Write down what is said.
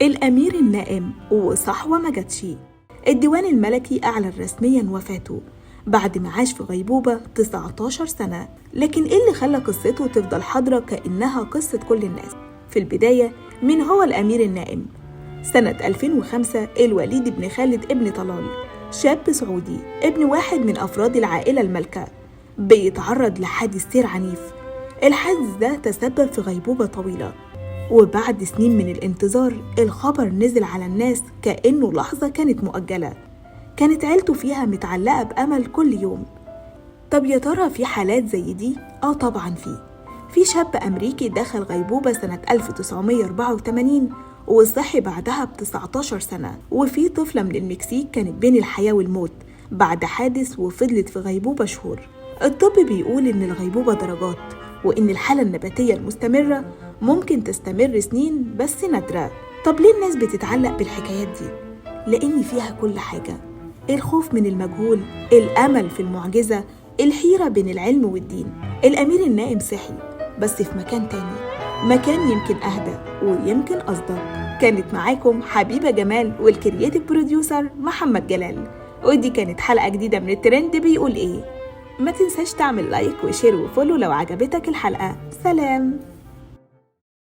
الأمير النائم وصحوة ما جاتش. الديوان الملكي أعلن رسميا وفاته بعد ما عاش في غيبوبة 19 سنة. لكن إيه اللي خلى قصته تفضل حاضرة كأنها قصة كل الناس؟ في البداية، مين هو الأمير النائم؟ سنة 2005 الوليد بن خالد ابن طلال، شاب سعودي ابن واحد من أفراد العائلة المالكة، بيتعرض لحادث سير عنيف. الحادث ده تسبب في غيبوبة طويلة، وبعد سنين من الانتظار الخبر نزل على الناس كأنه لحظة كانت مؤجلة، كانت عيلته فيها متعلقة بأمل كل يوم. طب يا ترى في حالات زي دي؟ آه طبعا في شاب أمريكي دخل غيبوبة سنة 1984 وصحي بعدها ب 19 سنة، وفي طفلة من المكسيك كانت بين الحياة والموت بعد حادث وفضلت في غيبوبة شهور. الطب بيقول إن الغيبوبة درجات، وإن الحالة النباتية المستمرة ممكن تستمر سنين بس نادرة. طب ليه الناس بتتعلق بالحكايات دي؟ لأن فيها كل حاجة: الخوف من المجهول، الأمل في المعجزة، الحيرة بين العلم والدين. الأمير النائم صحي بس في مكان تاني، مكان يمكن أهدى ويمكن أصدق. كانت معاكم حبيبة جمال وال creative producer محمد جلال، ودي كانت حلقة جديدة من الترند بيقول إيه. ما تنساش تعمل like و share و follow لو عجبتك الحلقة. سلام.